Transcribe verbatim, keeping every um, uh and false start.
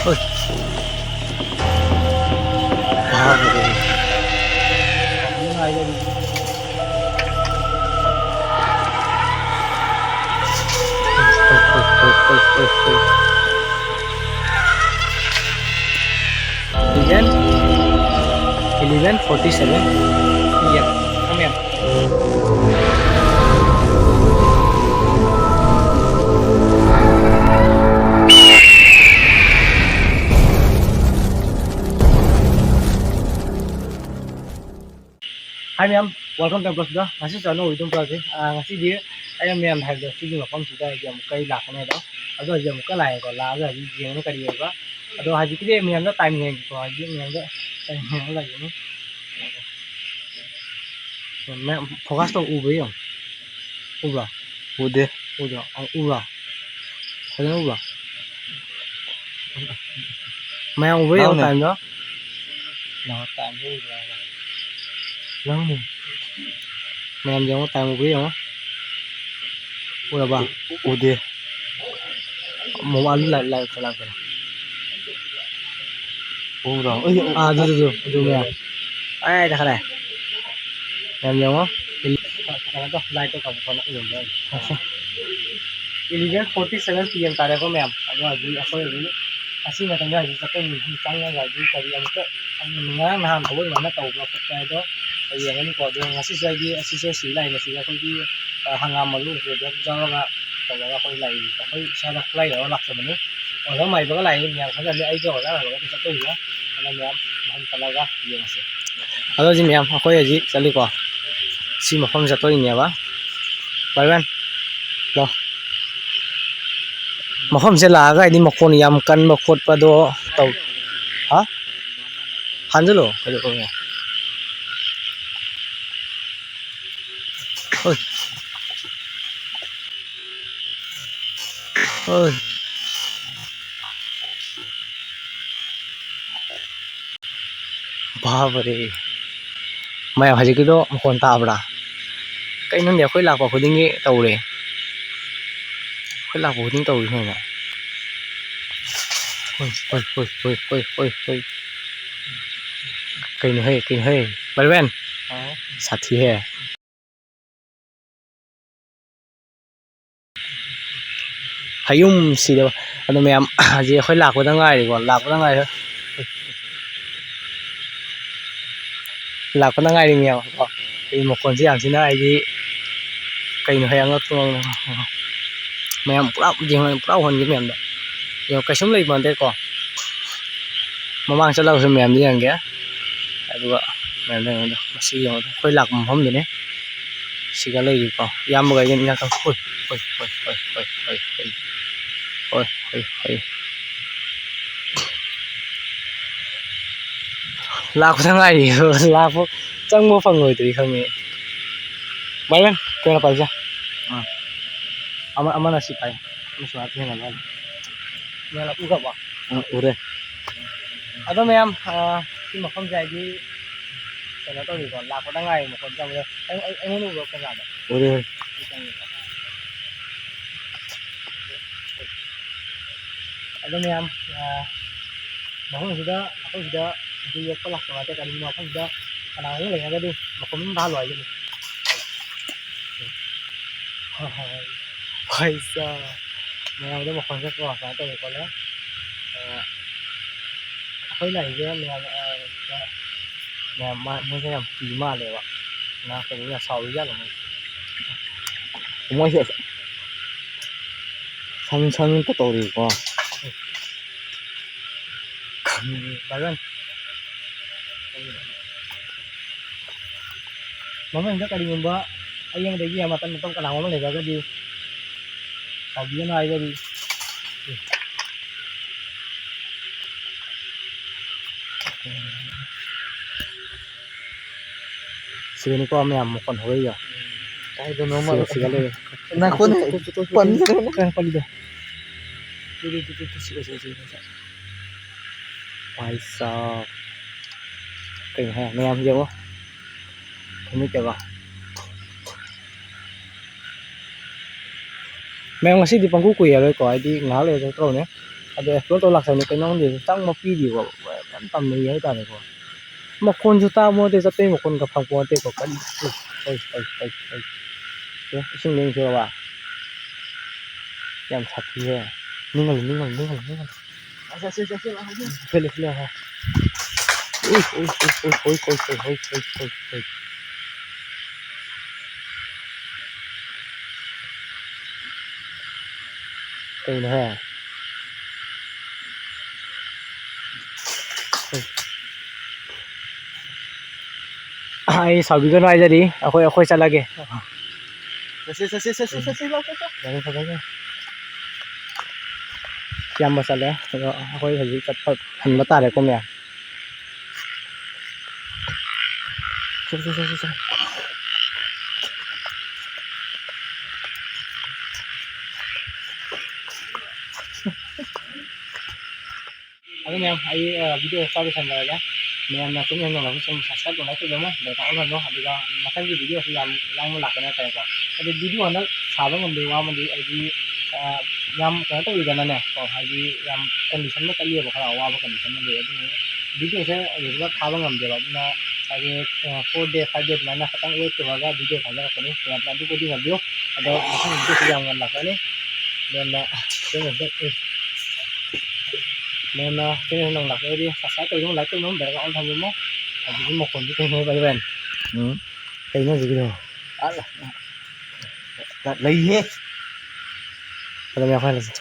ꯍꯣꯏ꯫ ꯕꯥꯞ ꯔꯦ꯫ ꯍꯣꯏ, ꯍꯣꯏ, ꯍꯣꯏ꯫ Eleven, eleven forty-seven P M. Come here. Hi ꯃꯌꯥꯝ, welcome to vlog ꯗ꯫ ꯉꯁꯤꯁꯨ ꯑꯅꯧꯕ video ꯑꯃ ꯄꯨꯔꯛꯀꯦ꯫ ꯑꯥ, ꯉꯁꯤꯗꯤ ꯑꯩꯅ ꯃꯌꯥꯝꯗ ꯍꯥꯏꯕꯗꯣ ꯁꯤꯒꯤ ꯃꯐꯝꯁꯤꯗ ꯑꯩꯗꯤ ꯑꯃꯨꯛꯀ ꯑꯩ ꯂꯥꯛꯀꯅꯤ ꯑꯗꯣ꯫ ꯑꯗꯣ ꯍꯧꯖꯤꯛ ꯑꯃꯨꯛꯀ ꯂꯥꯛꯑꯦꯀꯣ, ꯂꯥꯛꯑꯒ ꯍꯧꯖꯤꯛ ꯌꯦꯡꯉꯅꯤ ꯀꯔꯤ ꯑꯣꯏꯕ꯫ ꯑꯗꯣ ꯍꯧꯖꯤꯛꯀꯤꯗꯤ ꯃꯌꯥꯝꯗ time ꯌꯦꯡꯒꯦꯀꯣ, ꯍꯧꯖꯤꯛ ꯃꯌꯥꯝꯗ time ꯌꯦꯡꯉꯒ ꯂꯩꯒꯅꯤ꯫ ꯃꯌꯥꯝ focus ꯇꯧ, ꯎꯕ꯭ꯔꯥ ꯌꯦꯡꯉꯣ꯫ ꯎꯕ꯭ꯔꯥ? ꯎꯗꯦ꯫ ꯎꯗ꯭ꯔꯣ? ꯑ, ꯎꯕ꯭ꯔꯥ? ꯐꯖꯅ ꯎꯕ꯭ꯔꯥ? ꯃꯌꯥꯝ ꯎꯕ꯭ꯔꯥ ꯌꯦꯡꯉꯣ ꯂꯥꯎꯅꯦ꯫ Time ꯗꯣ꯫ ꯂꯥꯎ, time ꯗꯣ ꯎꯕ꯭ꯔꯥ ꯍꯥꯏꯕ꯫ ꯂꯥꯎꯅꯦ꯫ ꯃꯌꯥꯝ ꯌꯦꯡꯉꯣ, time ꯎꯕ꯭ꯔꯥ ꯌꯦꯡꯉꯣ꯫ ꯎꯔꯕ? ꯎꯗꯦ꯫ ꯑꯃꯨꯛ ꯑꯗꯨ ꯂꯥꯏ-, ꯂꯥꯏ ꯆꯠꯂꯛꯄꯅꯦ꯫ ꯎꯕ꯭ꯔꯣ? ꯑꯩ ꯑꯥ, ꯑꯗꯨ, ꯑꯗꯨ, ꯑꯗꯨ, ꯑꯗꯨ ꯃꯌꯥꯝ꯫ ꯑꯥꯏ, ꯗꯥꯈꯠꯂꯦ꯫ ꯃꯌꯥꯝ ꯌꯦꯡꯉꯣ꯫ ꯀꯩꯅꯣ ꯇꯧ, light ꯇꯣ ꯀꯥꯞꯄꯛꯄꯅ ꯎꯔꯝꯕ ꯌꯥꯏ꯫ Eleven forty seven P M ꯇꯥꯔꯦꯀꯣ ꯃꯌꯥꯝ꯫ ꯑꯗꯣ ꯍꯧꯖꯤꯛ ꯑꯩꯈꯣꯏ ꯍꯧꯖꯤꯛ ꯑꯁꯤ ꯃꯇꯝꯗ ꯍꯧꯖꯤꯛ ꯆꯠꯇꯣꯏꯅꯤ꯫ ꯆꯪꯉꯒ ꯍꯧꯖꯤꯛ ꯀꯔꯤ ꯑꯃꯨꯛꯇ ꯉꯔꯥꯡ ꯅꯍꯥꯟ ꯊꯕꯛ ꯑꯗꯨꯃꯥꯏꯅ ꯇꯧꯕ꯭ꯔꯥ ꯈꯣꯠꯄ꯭ꯔꯥ ꯍꯥꯏꯗꯣ ꯑꯩ ꯌꯦꯡꯉꯅꯤꯀꯣ꯫ ꯑꯗꯣ ꯉꯁꯤꯁꯨ ꯑꯩꯗꯤ ꯑꯁꯤꯁꯦ ꯁꯤ ꯂꯥꯛꯏꯅꯦ꯫ ꯁꯤꯗ ꯑꯩꯈꯣꯏꯒꯤ, ꯑ, ꯍꯪꯒꯥꯝ ꯃꯔꯨ ꯑꯗꯨꯝ ꯌꯥꯎꯔꯒ ꯇꯧꯔꯒ ꯑꯩꯈꯣꯏ ꯂꯥꯛꯏ꯫ ꯑꯩꯈꯣꯏ ꯏꯁꯥꯗ ꯈꯨꯠꯂꯥꯏ ꯌꯥꯎꯔ ꯂꯥꯛꯆꯕꯅꯤ꯫ ꯑꯣꯖꯥ ꯃꯥꯏꯕꯒ ꯂꯥꯛꯏ ꯃꯌꯥꯝ ꯈꯔ ꯑꯃꯗꯤ ꯑꯩꯒ ꯑꯣꯖꯥ ꯉꯥꯛꯇ ꯆꯠꯇꯣꯏꯅꯦ꯫ ꯑꯗ ꯃꯌꯥꯝ ꯃꯐꯝ ꯆꯠꯂꯒ ꯌꯦꯡꯉꯁꯤ꯫ ꯑꯗꯣ ꯍꯧꯖꯤꯛ ꯃꯌꯥꯝ ꯑꯩꯈꯣꯏ ꯍꯧꯖꯤꯛ ꯆꯠꯂꯤꯀꯣ꯫ ꯁꯤ ꯃꯐꯝ ꯆꯠꯇꯣꯏꯅꯦꯕ꯫ ꯚꯥꯏ ꯚꯥꯏ꯫ ꯂꯥꯎ꯫ ꯃꯐꯝꯁꯦ ꯂꯥꯛꯑꯒ ꯍꯥꯏꯗꯤ ꯃꯈꯣꯟ ꯌꯥꯝ ꯀꯟꯕ ꯈꯣꯠꯄꯗꯣ ꯇꯧ-, ꯍꯥ? ꯍꯟꯖꯤꯜꯂꯣ꯫ ꯀꯩꯗꯧꯔꯒꯦ? ꯍꯣꯏ꯫ ꯍꯣꯏ꯫ ꯕꯥꯕꯔꯦ꯫ ꯃꯌꯥꯝ ꯍꯧꯖꯤꯛꯀꯤꯗꯣ ꯃꯈꯣꯟ ꯇꯥꯕ꯭ꯔꯥ? ꯀꯩꯅꯣ ꯈꯪꯗꯦ, ꯑꯩꯈꯣꯏ ꯂꯥꯛꯄ ꯈꯨꯗꯤꯡꯒꯤ ꯇꯧꯔꯦ꯫ ꯑꯩꯈꯣꯏ ꯂꯥꯛꯄ ꯈꯨꯗꯤꯡ ꯇꯧꯔꯤ ꯁꯨꯃꯥꯏꯅ꯫ ꯍꯣꯏ, ꯍꯣꯏ, ꯍꯣꯏ, ꯍꯣꯏ, ꯍꯣꯏ, ꯍꯣꯏ, ꯍꯣꯏ꯫ ꯀꯩꯅꯣꯍꯦ, ꯀꯩꯅꯣꯍꯦ? ꯕꯥꯂꯨꯕꯦꯟ! ꯍꯥꯎ꯫ ꯁꯥꯊꯤꯍꯦ꯫ ꯍꯌꯨꯝ ꯁꯤꯗꯕ꯫ ꯑꯗꯣ ꯃꯌꯥꯝ, ꯍꯧꯖꯤꯛ ꯑꯩꯈꯣꯏ ꯂꯥꯛꯄꯗ ꯉꯥꯏꯔꯤꯀꯣ, ꯂꯥꯛꯄꯗ ꯉꯥꯏꯔꯤ꯫ ꯂꯥꯛꯄꯗ ꯉꯥꯏꯔꯤ ꯃꯌꯥꯝ ꯀꯣ꯫ ꯑꯩ ꯃꯈꯣꯟꯁꯦ ꯌꯥꯝ ꯊꯤꯅ ꯍꯥꯏꯗꯤ ꯀꯩꯅꯣ ꯍꯥꯏ ꯑꯉꯛꯄ ꯉꯛ-, ꯃꯌꯥꯝ ꯄꯨꯔꯥ ꯌꯦꯡꯉꯣ, ꯄꯨꯔꯥ ꯎꯍꯟꯒꯦ ꯃꯌꯥꯝꯗ꯫ ꯌꯦꯡꯉꯣ, ꯀꯩꯁꯨꯝ ꯂꯩꯕ ꯅꯠꯇꯦꯀꯣ꯫ ꯃꯃꯥꯡ ꯆꯠꯂꯒꯁꯨ ꯃꯌꯥꯝꯗ ꯌꯦꯡꯒꯦ꯫ ꯑꯗꯨꯒ ꯃꯌꯥꯝꯗ ꯌꯦꯡꯉꯣ, ꯃꯁꯤ ꯌꯦꯡꯉꯣ, ꯑꯩꯈꯣꯏ ꯂꯥꯛꯄ ꯃꯐꯝꯗꯨꯅꯤ꯫ ꯁꯤꯒ ꯂꯩꯔꯤꯀꯣ꯫ ꯏꯌꯥꯝꯕꯒ ꯑꯩꯒ ꯏꯅꯥꯛꯇ꯫ ꯍꯣꯏ, ꯍꯣꯏ, ꯍꯣꯏ꯫ ꯂꯥꯛꯄꯗ ꯉꯥꯏꯔꯤ꯫ ꯂꯥꯛꯄ, ꯆꯪꯕ ꯐꯪꯉꯣꯏꯗ꯭ꯔꯤ ꯈꯪꯉꯦ꯫ ꯚꯥꯏ, ꯚꯥꯏ, ꯀꯩꯅꯣ ꯄꯥꯏꯁꯦ꯫ ꯑꯥ꯫ ꯑꯃ, ꯑꯃꯅ ꯁꯤ ꯄꯥꯏ꯫ ꯑꯃꯁꯨ ꯍꯥꯞ ꯌꯦꯡꯍꯜꯂꯣ꯫ ꯌꯦꯡꯍꯜꯂꯣ, ꯎꯈ꯭ꯔꯕꯣ? ꯑꯥ, ꯎꯔꯦ꯫ ꯑꯗꯣ ꯃꯌꯥꯝ, ꯑꯥ, ꯁꯤ ꯃꯐꯝꯁꯦ ꯍꯥꯏꯗꯤ ꯀꯩꯅꯣ ꯇꯧꯔꯤꯀꯣ, ꯂꯥꯛꯄꯗ ꯉꯥꯏꯔꯤ ꯃꯈꯣꯟ ꯇꯥꯕꯗ꯫ ꯑꯩ-, ꯑꯩ-, ꯑꯩꯉꯣꯟꯗ ꯎꯕ꯭ꯔꯣ ꯀꯦꯃꯦꯔꯥꯗ? ꯎꯔꯦ, ꯎꯔꯦ꯫ ꯑꯗꯣ ꯃꯌꯥꯝ, ꯑꯥ, ꯃꯐꯝꯁꯤꯗ, ꯑꯩꯈꯣꯏ ꯁꯤꯗ ꯌꯦꯛꯄ ꯂꯥꯛꯄ ꯅꯠꯇꯦ, ꯀꯔꯤꯒꯨꯝꯕ ꯃꯐꯝꯁꯤꯗ ꯀꯅꯥꯒꯨꯝꯕ ꯂꯩꯔꯒꯗꯤ ꯃꯈꯣꯟ ꯑꯗꯨꯝ ꯇꯥꯍꯜꯂꯣ ꯍꯥꯏꯖꯔꯤ꯫ ꯍꯣꯏ, ꯍꯣꯏ, ꯍꯣꯏ꯫ ꯍꯣꯏ, ꯁꯥ꯫ ꯃꯌꯥꯝꯗ ꯃꯈꯣꯟ ꯊꯣꯛꯄ ꯁꯨꯃꯥꯏꯅ ꯇꯧꯋꯤ ꯈꯣꯠꯂꯦ꯫ ꯑ, ꯑꯩꯈꯣꯏ ꯂꯥꯛꯏꯁꯦ ꯃꯌꯥꯝ, ꯑ, ꯃꯌꯥꯝ ꯃꯥ-, ꯃꯣꯏꯁꯦ ꯌꯥꯝ ꯀꯤ ꯃꯥꯜꯂꯦꯕ꯫ ꯉꯥ ꯀꯩꯅꯣ ꯌꯥꯝ ꯁꯥꯎꯔꯤꯖꯥꯠꯂꯣ ꯃꯣꯏ? ꯃꯣꯏꯁꯦ ꯁꯪ ꯁꯪ ꯇꯧꯔꯤꯀꯣ꯫ ꯎꯝ, ꯕꯥꯏꯕꯟ꯫ ꯃꯃꯥꯡꯗ ꯀꯔꯤꯒꯨꯝꯕ ꯑꯩ ꯑꯃꯗꯒꯤ ꯃꯇꯝ ꯃꯇꯝ ꯀꯅꯥꯒꯨꯝꯕ ꯑꯃ ꯂꯩꯔꯒꯗꯤ ꯁꯥꯎꯕꯤꯒꯅꯨ ꯍꯥꯏꯖꯔꯤ꯫ ꯁꯤꯗꯅꯤꯀꯣ ꯃꯌꯥꯝ ꯃꯈꯣꯟ ꯍꯧꯔꯛꯏꯗꯣ꯫ ꯀꯥꯏꯗꯅꯣꯃ ꯁꯤꯒ, ꯁꯤꯒ ꯂꯩꯔꯦ꯫ ꯅꯥꯈꯣꯟ ꯇꯨ, ꯇꯨ, ꯇꯨ, ꯇꯨ, ꯇꯨ, ꯄꯟꯒꯗꯧꯔꯦ꯫ ꯀꯩꯅꯣ ꯄꯜꯂꯤꯗꯣ? ꯇꯨ, ꯇꯨ, ꯇꯨ, ꯇꯨ, ꯇꯨ, ꯁꯤꯒ, ꯁꯤꯒ, ꯁꯤꯒ, ꯁꯤꯒ꯫ ꯄꯥꯏꯁꯥ꯫ ꯀꯩꯅꯣ ꯍꯥꯏ? ꯃꯌꯥꯝ ꯌꯦꯡꯉꯣ꯫ ꯅꯨꯃꯤꯠ ꯀꯌꯥꯕ? ꯃꯌꯥꯝ ꯉꯁꯤꯗꯤ ꯄꯪꯀꯨ ꯀꯨꯏꯔꯔꯣꯏꯀꯣ, ꯍꯥꯏꯗꯤ ꯉꯥꯏꯍꯥꯛ ꯂꯩꯔꯒ ꯆꯠꯇꯧꯔꯅꯦ꯫ ꯑꯗꯣ explore ꯇꯧ ꯂꯥꯛꯆꯕꯅꯤ꯫ ꯀꯩꯅꯣ ꯈꯪꯗꯦ, ꯆꯪꯕ ꯄꯤꯗꯦꯀꯣ꯫ ꯌꯥꯝ ꯇꯝꯅꯩ ꯍꯥꯏꯇꯥꯔꯦꯀꯣ꯫ ꯃꯈꯣꯟꯁꯨ ꯇꯥꯕ ꯅꯠꯇꯦ, ꯆꯠꯄꯩ ꯃꯈꯣꯟꯒ ꯐꯪꯄꯣ ꯅꯠꯇꯦꯀꯣ꯫ ꯀꯔꯤ? ꯑꯩ, ꯑꯩ, ꯑꯩ, ꯑꯩ, ꯑꯩ꯫ ꯑꯦ, ꯏꯁꯤꯡ ꯂꯦꯡꯈꯤꯕ ꯋꯥ꯫ ꯌꯥꯝ ꯁꯥꯊꯤꯍꯦ꯫ ꯅꯤꯡꯍꯜꯂꯨ, ꯅꯤꯡꯍꯜꯂꯨ, ꯅꯤꯡꯍꯜꯂꯨ, ꯅꯤꯡꯍꯜꯂꯨ꯫ ꯆꯠꯁꯤ, ꯆꯠꯁꯤ, ꯂꯥꯛꯑꯣ꯫ ꯐꯨꯂꯦ, ꯐꯨꯂꯦ, ꯍꯣꯏ꯫ ꯎꯏ, ꯎꯏ, ꯎꯏ, ꯎꯏ, ꯎꯏ, ꯎꯏ꯫ ꯀꯩꯅꯣꯍꯦ? ꯑꯩ ꯁꯥꯎꯕꯤꯒꯅꯨ ꯍꯥꯏꯖꯔꯤ꯫ ꯑꯩꯈꯣꯏ, ꯑꯩꯈꯣꯏ ꯆꯠꯂꯒꯦ꯫ ꯆꯠꯁꯤ, ꯆꯠꯁꯤ, ꯆꯠꯁꯤ, ꯆꯠꯁꯤ, ꯂꯥꯎ, ꯆꯠꯁꯤ꯫ ꯐꯖꯩ, ꯐꯖꯩ꯫ ꯏꯌꯥꯝꯕ ꯆꯠꯂꯦ꯫ ꯑꯗꯣ ꯑꯩꯈꯣꯏ ꯍꯧꯖꯤꯛ ꯆꯠꯄ ꯍꯟꯕ ꯇꯥꯔꯦꯀꯣ, ꯃꯌꯥꯝ꯫ ꯆꯠꯁꯤ, ꯆꯠꯁꯤ, ꯆꯠꯁꯤ꯫ ꯑꯗꯨ ꯃꯌꯥꯝ, ꯑꯩ, ꯑ, video ꯁ꯭ꯋꯥꯏꯗ ꯂꯣꯏꯁꯤꯟꯖꯔꯒꯦ꯫ ꯃꯌꯥꯝꯅ channel ꯅꯧꯅ ꯁꯨꯝ subscribe ꯇꯧ, like ꯇꯧꯕꯤꯔꯝꯃꯣ, bell icon ꯑꯣꯜꯍꯜꯂꯣ, ꯑꯗꯨꯒ ꯃꯊꯪꯒꯤ video ꯁꯤ ꯌꯥꯝ ꯌꯥꯡꯅ ꯂꯥꯛꯀꯅꯤ ꯍꯥꯏꯇꯥꯔꯦꯀꯣ꯫ ꯑꯗꯨ video ꯍꯟꯗꯛ ꯁꯥꯕ ꯉꯝꯗꯦ, ꯋꯥꯃꯟꯗꯤ ꯑꯩꯗꯤ, ꯑ, ꯌꯥꯝ ꯀꯩꯅꯣ ꯇꯧꯋꯤꯗꯅꯅꯦ, ꯀꯣ, ꯍꯥꯏꯗꯤ ꯌꯥꯝ condition ꯑꯃ ꯆꯠꯂꯤꯑꯕ, ꯈꯔ ꯑꯋꯥꯕ condition ꯑꯃ ꯂꯩ꯫ ꯑꯗꯨꯅ video ꯁꯦ regular ꯊꯥꯕ ꯉꯝꯗꯦꯕ꯫ ꯑꯗꯨꯅ ꯍꯥꯏꯗꯤ, ꯑ, four day, five day ꯑꯗꯨꯃꯥꯏꯅ ꯈꯤꯇꯪ wait ꯇꯧꯔꯒ video ꯊꯥꯖꯔꯛꯄꯅꯤ꯫ ꯃꯌꯥꯝꯅ ꯑꯗꯨꯕꯨꯗꯤ ꯉꯝꯕꯤꯌꯨ꯫ ꯑꯗꯣ ꯃꯊꯪ video ꯁꯤ ꯌꯥꯝ ꯉꯟꯅ ꯂꯥꯛꯀꯅꯤ꯫ ꯃꯌꯥꯝꯅ ꯆꯦꯟꯅꯕꯤꯗ, ꯎꯝ꯫ ꯃꯌꯥꯝꯅ ꯆꯦꯟꯅꯕꯤꯗ ꯅꯧꯅ ꯂꯥꯛꯆꯔꯗꯤ subscribe ꯇꯧꯕꯤꯔꯝꯃꯣ, like ꯇꯧꯕꯤꯔꯝꯃꯣ, bell icon on ꯊꯝꯕꯤꯔꯝꯃꯣ꯫ ꯍꯧꯖꯤꯛꯀꯤ ꯃꯈꯣꯟꯗꯤ ꯀꯩꯅꯣ, ꯚꯥꯏ ꯚꯥꯏ? ꯎꯝ꯫ ꯀꯩꯅꯣ ꯍꯧꯖꯤꯛꯀꯤꯗꯣ? ꯑ, ꯂ-, ꯂꯩꯍꯦ꯫ ꯑꯗꯨꯝ ꯌꯥꯎꯍꯜꯂꯁꯤ꯫